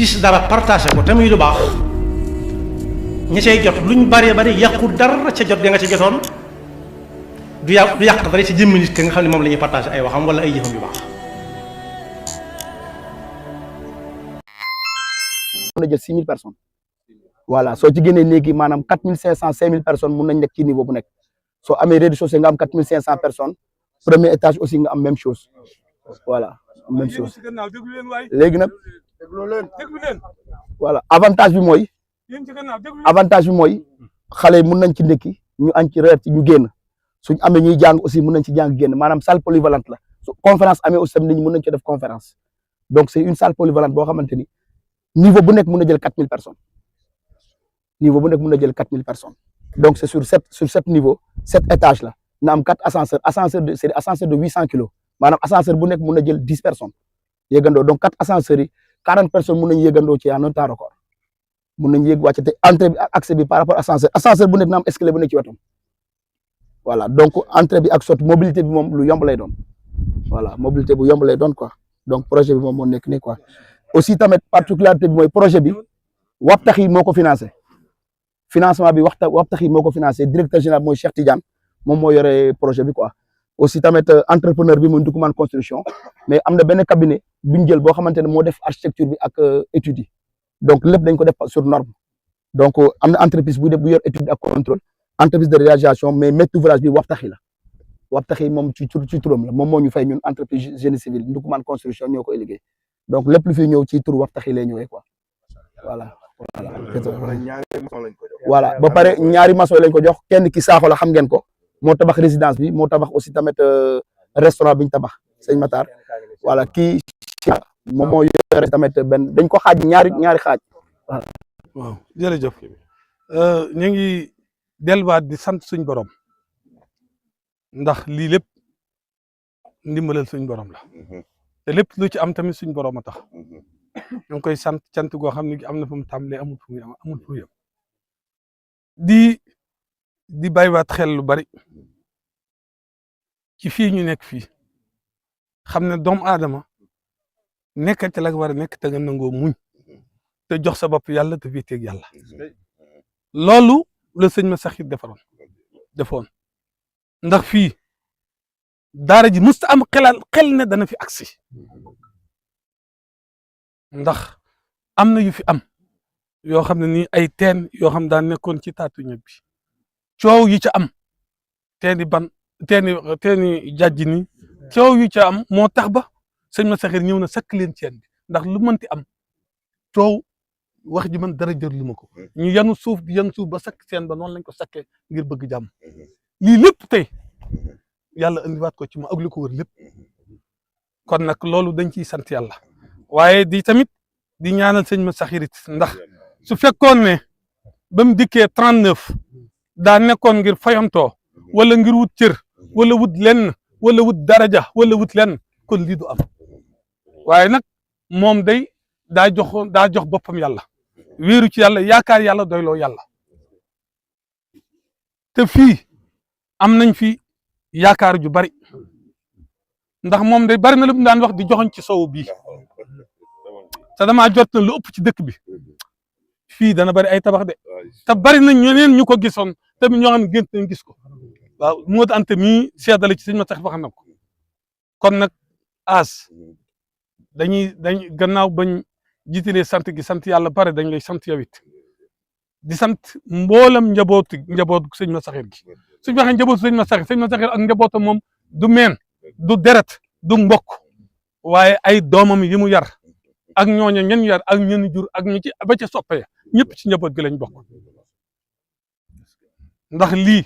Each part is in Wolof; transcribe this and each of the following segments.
gis dara partagé ko te muy lu baax ñi cay jot luñ bari bari yàqu dara ca jot ga nga ca jotoon du yàq dara ci jëmmi nit ki nga xam ne moom la ñuy partagé ay waxam wala ay jëfam yu baax. mën na jël 6000 personnes voilà soo ci génnee léegi maanaam 4500 5000 personnes mun nañ nekk ci niveau bu nekk soo amee rez-de-chaussée nga am 4500 personnes premier étage aussi nga am même chose voilà même chose léegi nag voilà avantage bi mooy xale yi mun nañ ci ndekki ñu añ ci reer ci ñu génn suñ amee ñuy jàng aussi mun nañ ci jàng génn maanaam salle polyvalente la su conférence amee aussi tamit nit ñi mun nañ ci def conférence donc c'est une salle polyvalente boo xamante ni niveau bu nekk mun na jël 4000 personnes niveau bu nekk mun na jël 4000 personnes donc c'est sur sept niveaux 7 étages la na am 4 ascenseurs c'est des ascenseurs de 800 kilos maanaam ascenseur bu nekk mun na jël 10 personnes yéegandoo donc 4 ascenseurs yi 40 personnes mun nañu yéegandoo ci en un temps record mun nañu yéeg wàcc te entrée bi ak accès bi par rapport ascenseur bu nekk na am escalier bu nekk ci wetam voilà donc entrée bi ak sortie mobilité bi moom lu yomb lay doon voilà mobilité bu yomb lay doon quoi donc projet bi moom moo nekk nii quoi aussi tamit particularité bi mooy projet bi Waptakhi moo ko financé financement bi Waptakhi moo ko financé directeur général mooy Cheikh Tidiane moom moo yore projet bi quoi aussi tamit entrepreneur bi muy Ndoukoumane construction mais am na benn cabinet bi ñu jël boo xamante ne moo def architecture bi ak études yi donc lépp dañ ko def sur norme donc am na entreprise bu yor étude ak contrôle entreprise de réalisation mais maître d'ouvrage bi Waptakhi la Waptakhi moom ci turam la moom moo ñu fay ñun entreprise génie civil Ndoukoumane construction ñoo koy liggéey donc lépp lu fi ñëw ci tur Waptakhi lay ñëwee quoi voilà ba pare ñaari maçon lañ ko jox kenn ki Sakho la xam ngeen ko moo tabax résidence bi moo tabax aussi tamit restaurant bi ñu tabax sëñ Matar voilà kii moom moo yore tamit benn dañ ko xaaj ñaari xaaj waaw jërëjëf ñu ngi delluwaat di sant suñ borom ndax lii lépp ndimbalal suñ borom la te lépp lu ci am tamit suñ borom a tax ñu ngi koy sant cant goo xam ne am na fu mu tàmbalee amul fu mu yem di bàyyiwaat xel lu bari ci fii ñu nekk fii xam ne doomu aadama nekkati la war a nekk te nga nangoo muñ te jox sa bopp yàlla te fii teeg yàlla loolu la sëñ ma saxit defoon ndax fii daara ji musta am xel ne dana fi agsi ndax am na yu fi am yoo xam ne nii ay teen yoo xam daan nekkoon ci taatu ñëpp bi coow yi ca am teeni jàjji ni coow yu ca am moo tax ba sëñ ma saxir ñëw na sakk leen ceen bi ndax lu mënti am coow wax ji man dara jër lu ma ko ñu yanu suuf di yan suuf ba sakk seen ba noonu lañ ko sakkee ngir bëgg jàmm lii lépp tey yàlla indiwaat ko ci ma ak lu ko wër lépp kon nag loolu dañ ciy sant yàlla waaye di tamit di ñaanal sëñ ma saxirit ndax su fekkoon ne ba mu dikkee 39 daa nekkoon ngir fayantoo wala ngir wut cër wala wut lenn wala wut daraja wala wut lenn kon lii du am waaye nag moom day daa jox boppam yàlla wéeru ci yàlla yaakaar yàlla doyloo yàlla te fii am nañ fi yaakaar ju bari ndax moom day bari na lu mu daan wax di joxoñ ci sowu bii te damaa jot na lu ëpp ci dëkk bi fii dana bari ay tabax de te bari nañ ñeneen ñu ko gisoon tamit ñoo xam ne gént nañ gis ko waaw moo tax ante mii seddale ci sëñ ma tax wax na ko kon nag dañ gannaaw bañ jiitalee sant gi sant yàlla pare dañ lay sant yow it di sant mboolam njabootu sëñ ma saxir gi suñu waxee njabootu sëñ ma saxir ak njabootam moom du meen du deret du mbokk waaye ay doomam yi mu yar ak ñooña ñen yar ak ñen jur ak ñu ci ba ca soppe ñëpp ci njaboot gi lañ bokk ndax lii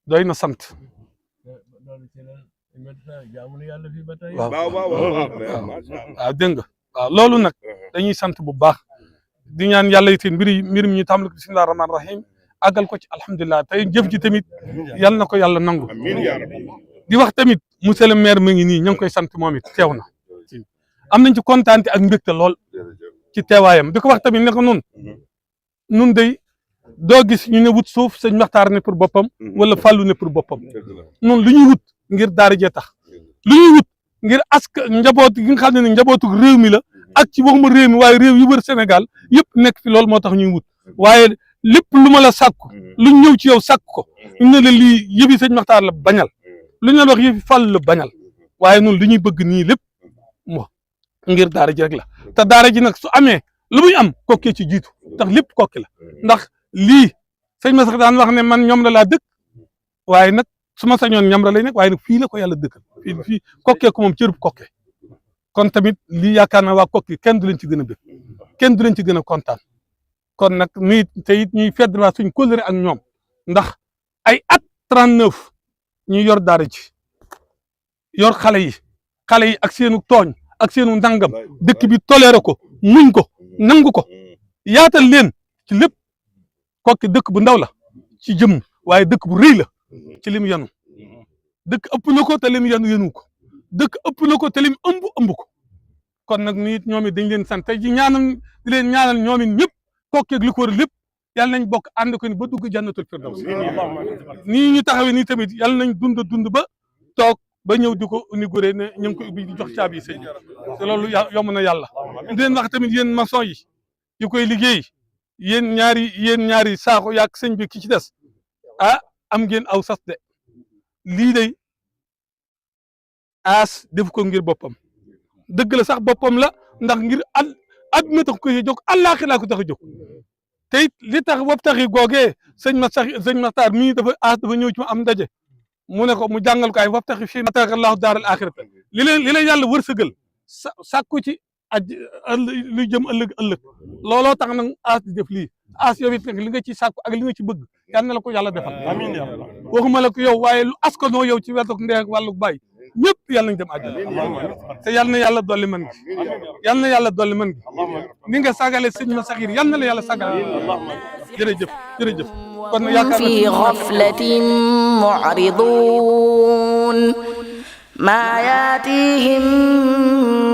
doy na sant waaw dégg nga waaw loolu nag dañuy sant bu baax di ñaan yàlla iteen mbir mi ñu tàmbali ko bismillah rahmaan rahim àggal ko ci alhamdulilah tey jëf ji tamit yal na ko yàlla nangu di wax tamit monsieur le maire mi ngi nii ñu ngi koy sant moom it teew na am nañ ci kontaante ak mbégte lool ci teewaayam di ko wax tamit ne ko nun day doo gis ñu ne wut suuf sëñ Maxtaar ne pour boppam wala fàllu ne pour boppam noonu lu ñuy wut ngir daara jee tax lu ñuy wut ngir njaboot gi nga xam ne njabootu réew mi la ak ci waxuma réew mi waaye réew yu wër Sénégal yëpp nekk fi loolu moo tax ñuy wut waaye lépp lu ma la sàkku lu ñëw ci yow sàkk ko ñu ne la lii yëbi sëñ Maxtaar la bañal lu ñu la wax yëbi Fall la bañal waaye noonu li ñuy bëgg nii lépp mo ngir daara ji rek la te daara ji nag su amee lu muy am kokkee ci jiitu ndax lépp kokki la ndax lii sëñ ma sax daan wax ne man ñoom la laa dëkk waaye nag su ma sañoon ñam la lay nekk waaye nag fii la ko yàlla dëkkal fii kokkee ko moom cërub kokkee kon tamit lii yaakaar naa waa kokki kenn du leen ci gën a bëgg kenn du leen ci gën a kontaan kon nag nii te it ñuy feddwa suñ kóllëre ak ñoom ndax ay at 39 ñu yor daara ji yor xale yi ak seenu tooñ ak seenu ndangam dëkk bi toléré ko muñ ko nangu ko yaatal leen ci lépp kokki dëkk bu ndaw la ci jëm waaye dëkk bu rëy la ci lim yanu dëkk ëpp na ko te lim yanu ko dëkk ëpp na ko te lim ëmb ko kon nag nii ñoom it dañ leen sant tey ji ñaanal di leen ñaanal ñoom it ñëpp kokki ak li ko wër lépp yàlla nañ bokk ànd ko ni ba dugg jannatul firdaws nii ñu taxawee nii tamit yàlla nañ dund ba toog ba ñëw di ko inauguré ne ñu ngi ko ubbi di jox caabi yi sëñ te loolu yomb na yàlla di leen wax tamit yéen maçon yi koy liggéey yéen ñaari saako yaag sëñ bi ki ci des am ngeen aw sas de lii day aas def ko ngir boppam dëgg la sax boppam la ndax ngir adduna tax ko jóg àllaaxira ko tax a jóg te it li tax wopp taxi googee sëñ Maxtaar mii dafa ñëw ci ma am ndaje mu ne ko mu jàngal ko ay wopp taxi fii ataka Allahu daaral aaxirata li leen yàlla wërsëgal sàkku ci luy jëm ëllëg looloo tax nag aas di def lii aas yow it nag li nga ci sàkku ak li nga ci bëgg yal na la ko yàlla defal amiin waxuma la ko yow waaye lu askanoo yow ci wetuk ndey ak wàllu baay ñëpp yàlla nañ dem àjjana te yal na yàlla dolli man gi yal na yàlla dolli man gi ni nga sagale sëñ ma saxiir yal na la yàlla sagale jërëjëf kon yaakaar fi ghaflatin mu'ridun ma yatihim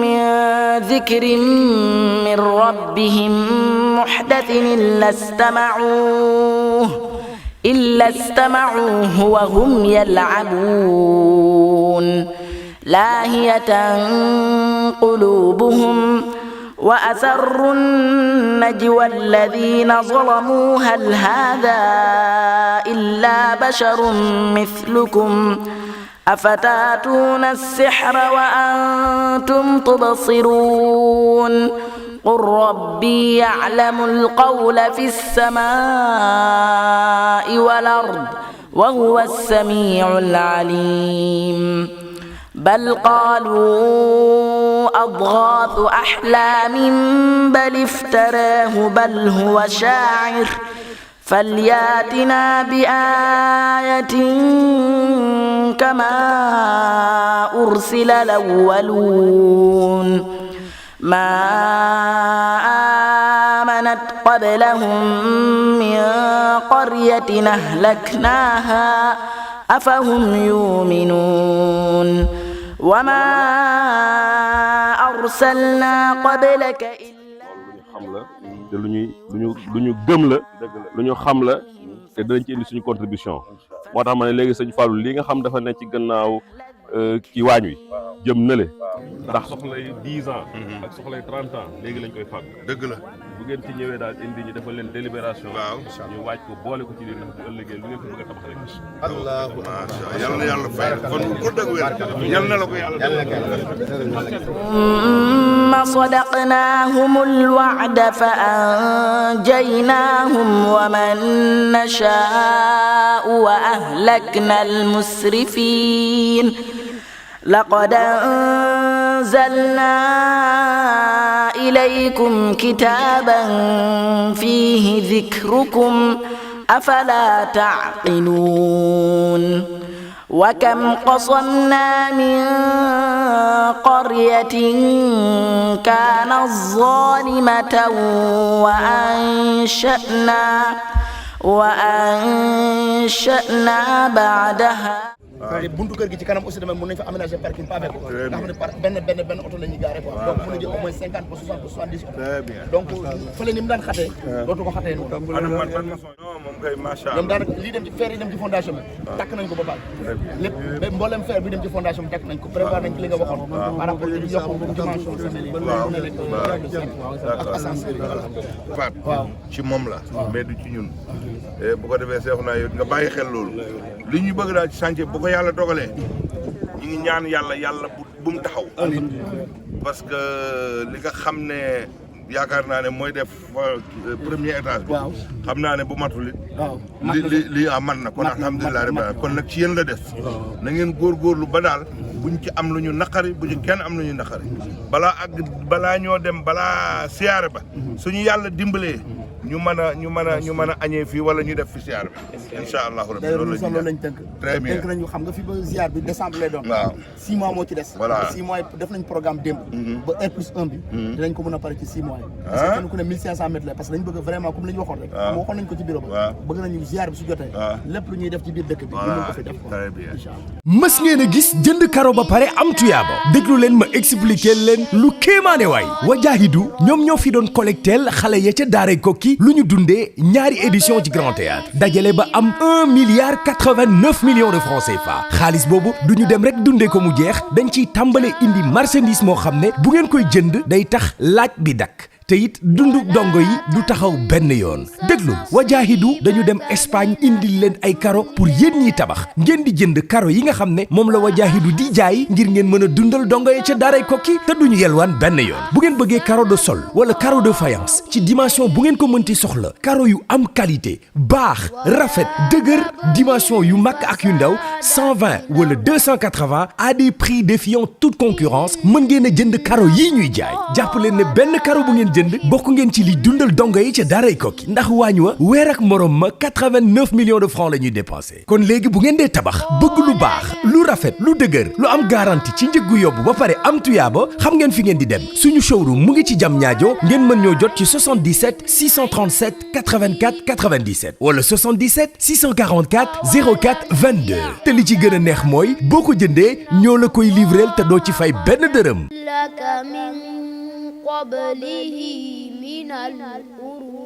min dhikrin min rabbihim muhdathin إلا استمعوه وهم يلعبون لاهية قلوبهم وأسروا النجوى الذين ظلموا هل هذا إلا بشر مثلكم أفتاتون السحر وأنتم تبصرون قل ربي يعلم القول في السماء والأرض وهو السميع العليم بل قالوا أضغاث أحلام بل افتراه بل هو شاعر فلياتنا بآية كما أرسل الأولون ما آمنت قبلهم من قرية أهلكناها أفهم يؤمنون وما أرسلنا قبلك إلا te lu ñu gëm la lu ñu xam la te danañ ci indi suñu contribution moo tax ma ne léegi sëñ Fallou li nga xam dafa ne ci gannaaw ci waañ wi jëm nële ndax soxlay 10 ans ak soxlay 30 ans léegi lañ koy fàgg dëgg la bu ngeen ci ñëwee daal indi ñu defal leen délibération ñu waaj ko boole ko ci li ndax bu ëllëgee lu ngeen ko bëgg a tabax rek allahu macha yal na yàlla fay kon ko dëgg wér yal na la ko yàlla ثم صدقناهم الوعد فأنجيناهم ومن نشاء وأهلكنا المسرفين لقد أنزلنا إليكم كتابا فيه ذكركم أفلا تعقلون وكم قصمنا من قرية كانت ظالمة وأنشأنا بعدها te buntu kër gi ci kanam aussi tamit mën nañ fa aménager parking pavé ko nga xam ne benn oto la ñuy garé quoi donc mën na jël au moins 50 ba 60 ba 70 donc fële ni mu daan xatee dootu ko xatee noonu man maçon non moom kay macha Allah ñoom daanaka lii dem ci fer yi dem ci fondation bi takk nañ ko ba baax lépp mboolem fer bi dem ci fondation bi takk nañ ko prévoir nañ ci li nga waxoon par rapport ak yokku dimension ak ascenseur yi Fat ci moom la mais du ci ñun bu ko defee seexu naa yow nga bàyyi xel loolu li ñu bëgg daal ci chantier bu ko yàlla dogalee ñu ngi ñaan yàlla bu mu taxaw parce que li nga xam ne yaakaar naa ne mooy def premier étage bi xam naa ne bu matul it li man na kon alhamdulilah rabbil alamin kon nag ci yéen la des na ngeen góorgóorlu ba daal buñ ci am lu ñu naqari bu ci kenn am lu ñu naqari balaa ñoo dem balaa siyaare ba suñu yàlla dimbalee ñu mën a añee fii wala ñu def fi ziar bi incha allahu rabbi loolu lañ tënk très bien tënk nañu xam nga fi ba ziar bi décembre lay doon waaw 6 mois moo ci des voilà 6 mois yi def nañ programme démb ba R+1 bi dinañ ko mën a pare ci 6 mois yi parce que kenn ku ne 1500 mètres la parce que dañ bëgg vraiment comme li ñu waxoon rek waxoon nañ ko ci bureau ba bëgg nañu ziar bi su jotee lépp lu ñuy def ci biir dëkk bi ñu mën ko fi def très bien mës ngeen a gis jënd karo ba pare am tuyaaba déglu leen ma expliquer leen lu kéemaane waay Wajaahidu ñoom ñoo fi doon collecteel xale ya ca daaray Kokki lu ñu dundee ñaari édition ci Grand Théâtre dajale ba am 1,89 milliard de francs CFA xaalis boobu du ñu dem rek dundee ko mu jeex dañ ciy tàmbale indi marchandise moo xam ne bu ngeen koy jënd day tax laaj bi dakk te it dundu dongo yi du taxaw benn yoon déglul Wajaahidu dañu dem Espagne indil leen ay karo pour yéen ñiy tabax ngeen di jënd karo yi nga xam ne moom la Wajaahidu di jaay ngir ngeen mën a dundal dongo yi ca daaray Kokki te duñu yelwaan benn yoon bu ngeen bëggee karo de sol wala karo de faïence ci dimension bu ngeen ko mënti soxla karo yu am qualité baax rafet dëgër dimension yu mag ak yu ndaw 120 wala 280 à des prix défiant toute concurrence mën ngeen a jënd karo yii ñuy jaay jàpp leen ne benn karo bu ngeen jënd bokk ngeen ci li dundal dongo yi ca daaray Kokki ndax waañ wa weer ak morom ma 89 millions de francs la ñuy dépensé kon léegi bu ngeen dee tabax bëgg lu baax lu rafet lu dëgër lu am garantie ci njëggu yóbbu ba pare am tuyaaba xam ngeen fi ngeen di dem suñu showroom mu ngi ci Diamniadio ngeen mën ñoo jot ci 77 637 84 97 wala 77 644 04 22 te li ci gën a neex mooy boo ko jëndee ñoo la koy livreel te doo ci fay benn dërëm قبله من القرون